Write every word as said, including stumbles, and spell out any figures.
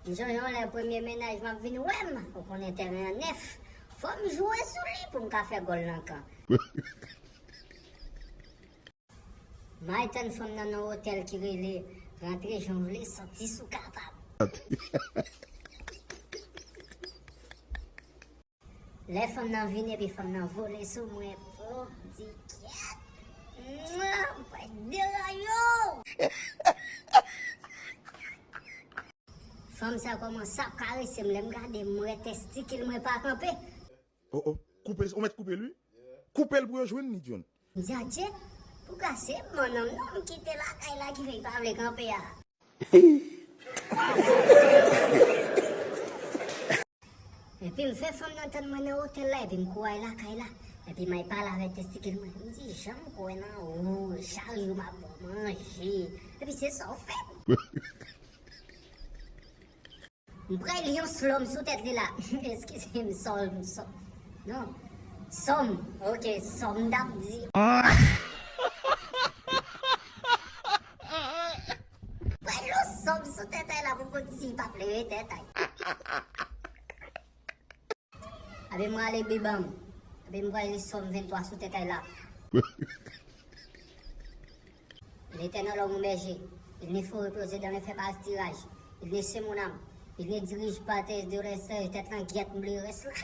M sonje yon lè premye mennaj m ap vin wè m, ou konnen tèren an nèf. Fò m jwe sou li pou m ka fè gòl nan kan. M al tann fanm nan nan otèl ki rele rantre jan w vle, soti si w kapab. Lè fanm nan vini epi fanm nan vole sou mwen, pou m di kyèt. Mwa, mwen deran yo. Fanm sa kòmanse ap karese m, lè m gade m wè testikil mwen pa kanpe. Oh, oh, koupe, ou mèt koupe l wi. Koupe l pou yo jwenn li, John. M di, adje, pou gase m nan m non, m kite lakay la ki fè l pa vle kanpe a. Epi m fè fanm nan tann mwen nan otèl la, epi m kouri al lakay la. Epi m al pale avèk testikil mwen. M di, jan m kwè nan ou, chak jou m ap ba w manje. Epi se sa w fè m. M pral li yon slòm sou tèt li la. Eskize m, sòm, sòm. Non. Sòm. Ok, sòm m t ap di. Pral yon sòm sou tèt ay la pou konn si l p ap leve tèt ay. Abe m rale biban m. Abe m pral li sòm venntwa sou tèt ay la. L'Éternel est mon berger, il ne faut reposer dans les fers pâturages, il ne semoue mon âme, il ne dirige pas tes de reste tèt lan gyèt m li rès la.